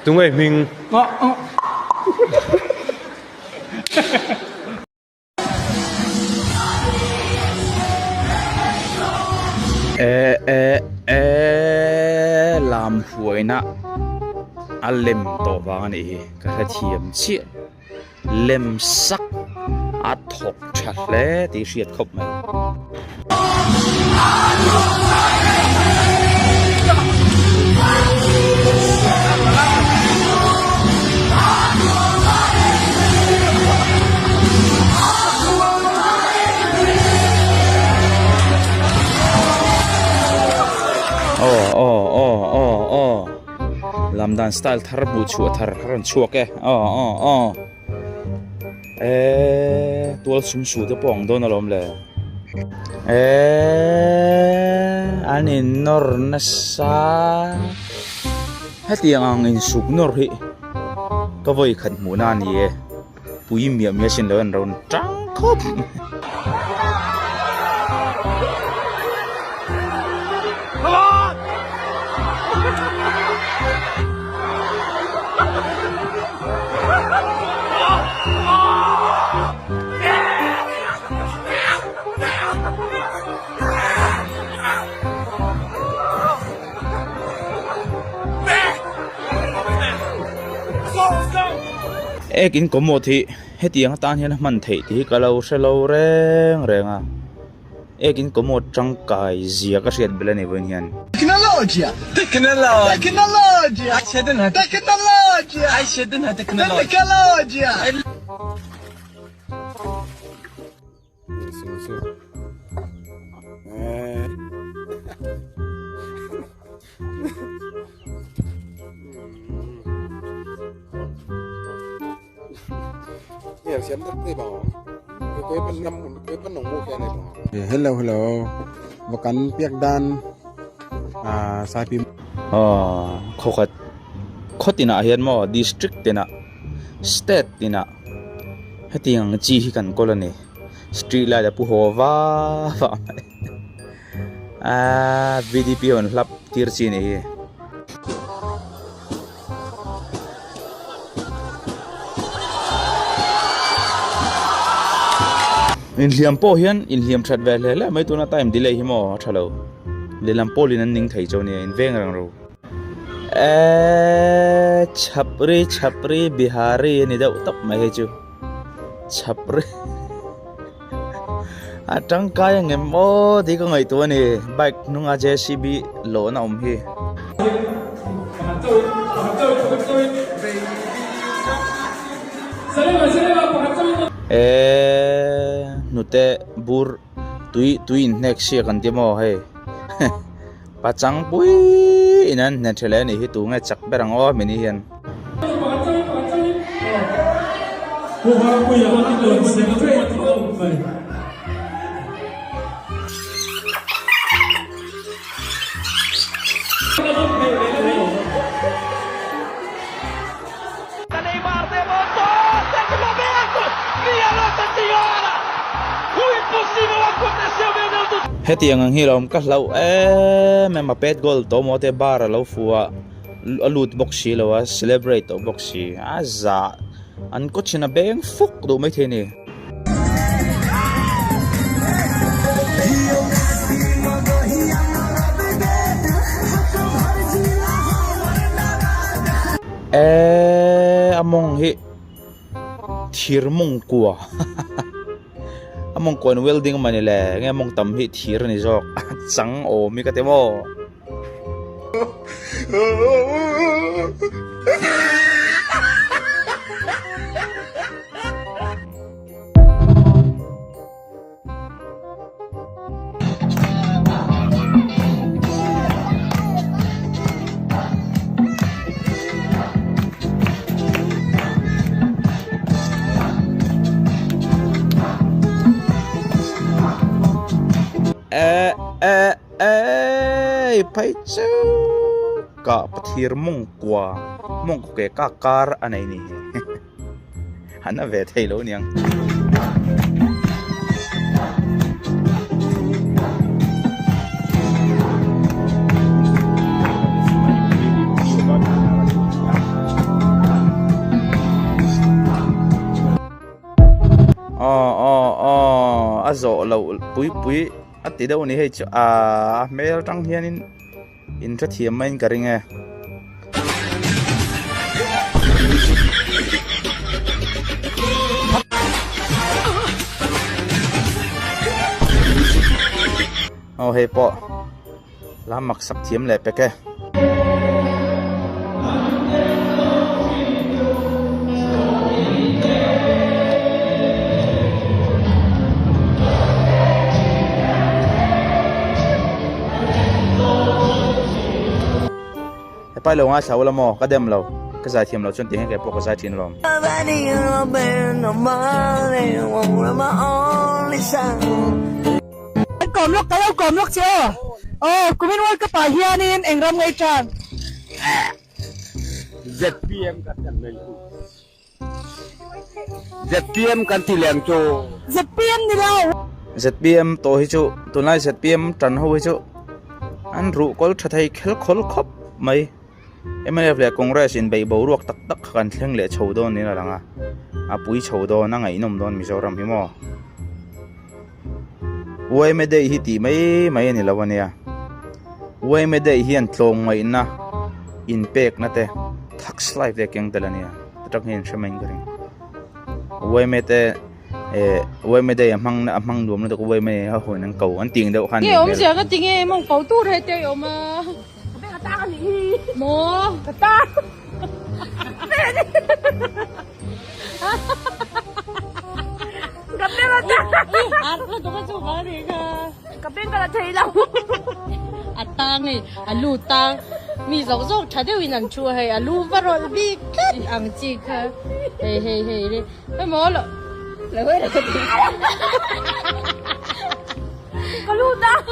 Tunge i hming? E e e lam huaina a lem tawh vang a nih hi ka hrethiam chiah lem sak a thawk tha hle tih hriat khawp mai. Aw aw aw aw aw lam dan style thar hmuh chhuah thar a rawn chhuak e aw aw aw eee tual sum su te pawh ang dawn alawm le eee an in nawr nasa hetiang ang insuk nawr hi ka vawi khat hmuhna a ni e. Pui miah miah sin lo an rawn tang khawp. Ek in commode hi hetiang atan hian a hman theih tih hi ka lo hre lo reng reng a ek in commode tangkai zia ka hriat belh a ni vawiin hian. Hello hello vakan piak dan saipi Aw khawkhat khaw tinah hian maw district tinah state tinah hetiang chi hi kan kawl a ni street light a pu haw va va mai aaa V D P ho an hlap tir chi a nih hi. Inhliam pawh hian inhliam that ve hle hle mai tuna time delay hi maw a tha lo lehlam pawlin an ning thei chu ania in veng reng ro. Eeeee chhapri chhapri bihari a ni deuh tawp mai hei chu chhapri a tangkai ang em aw tih ka ngaihtuah a ni bike hnunga J C B lawhna awm hi. Eeeee hnute bur tui tui inhnek siak an ti maw hei. Pachang pui in an hne tha leh a nih hi tu nge chak ber ang aw mini hian. Hetiang ang hi lo awm ka hlauh em em a pet goal tawh maw te bar a lo fu a a lut bawk si lo a celebrate tawh bawk si a zah an coach in a beng fuk duh maithei a ni. Eee a mawng hi thir mawng kua a mawng kua in welding a mawni le nge a mawng tam hi thir a ni zawk a chang awm hi ka ti maw. Eh eh eh phei chu kah pathir mawngkua mawngkaw ke kak kar a nei ni an a ve thei lo aniang. zawh loh pui pui a ti deuh a ni hei chu aaa a hmel atang hianin in hrethiam maiin ka ring e. Aw hei pawh la mak sak thiam leh pek e. Hepai lo ngaithla ula maw? Ka dem lo. Ka zai thiam lo chuan ti hian kei pawh ka zai thin alawm. An kawm lawk ka lo kawm lawk che aw. Aw kumin World Cup ah hianin eng ram ngei tan? ZPM kan ti leng chu. ZPM kan ti leng chu. ZPM ni lo. ZPM tawh hi chu tunlai ZPM tan ho hi chu an ruh kawl tha thei khel khawl khawp mai. Mnf leh Congress in beih boruak tak tak kha kan thleng leh chho dawn niin a lang a, a pui chho dawn a ngaihnawm dawn Mizoram hi maw. Uaime Day hi tih mai mai a ni lo a nia. Uaime Day hian tlawmngaihna inpekna te tax life te a keng tel a nia. Atang hian hre mai in ka ring. Uaime te eh Uaime Day a hmang a hmang nuam lutuk Uaime a hawn an ko an tih ang deuh khan. Nge awmzia ka ti nge mawng ko tur he te awm a. Ka tang a nih hi. Maw? Ka tang. Ka beng a tang. Ar la tu ka chu ka ni kha. Ka beng ka la thei lo. A tang hei a lu tang mi zawk zawk tha deuh in an thu a hei a lu va rawlh bik tlat ang chi kha hei hei hei le hei maw lo lo hei lo Ka lu tang.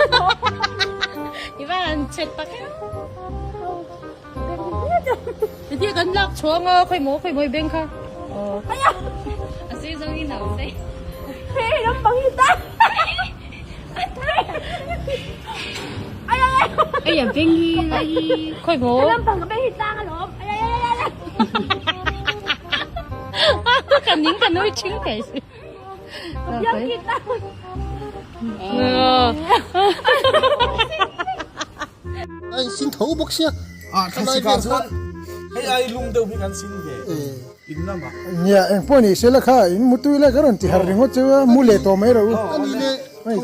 I va han chet tak em. Ti kan lak chhuang a khawi maw khawi maw i beng kha. Aya. A sei zawng in a sei. Hei ram bang hi ta. Ai ai ai. Ai a beng hi lai hi khawi maw. Ram bang ka beng hi tang alawm. Ai ai ai ai. Ka ning ka nui thing thei si. Ka biang hi tang. A in sin tho bawk sia. Ah thlasik ah chuan hei ai lum deuh hi kan sin ve in lamah. Nia eng pawh ni se la kha in mutui lai ka rawn ti harh ringawt cheu a mu leh tawh mai rawh u. A ni le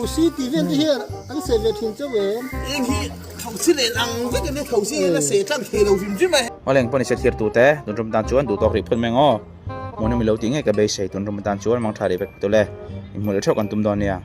thosi tih vel te hian an seh ve thin chauh em. Eng hi thosi nen ang vek in thosi hian a seh tlang thei lo hrim hrim a. Awle eng pawh ni se thlir tu te tun tum tan chuan duh tawk rih phut mai ang aw. Hmuhnawm i lo tih ngei ka beisei tun tum tan chuan mang tha rih vek tul e. Inhmuh leh theuh kan tum dawn nia.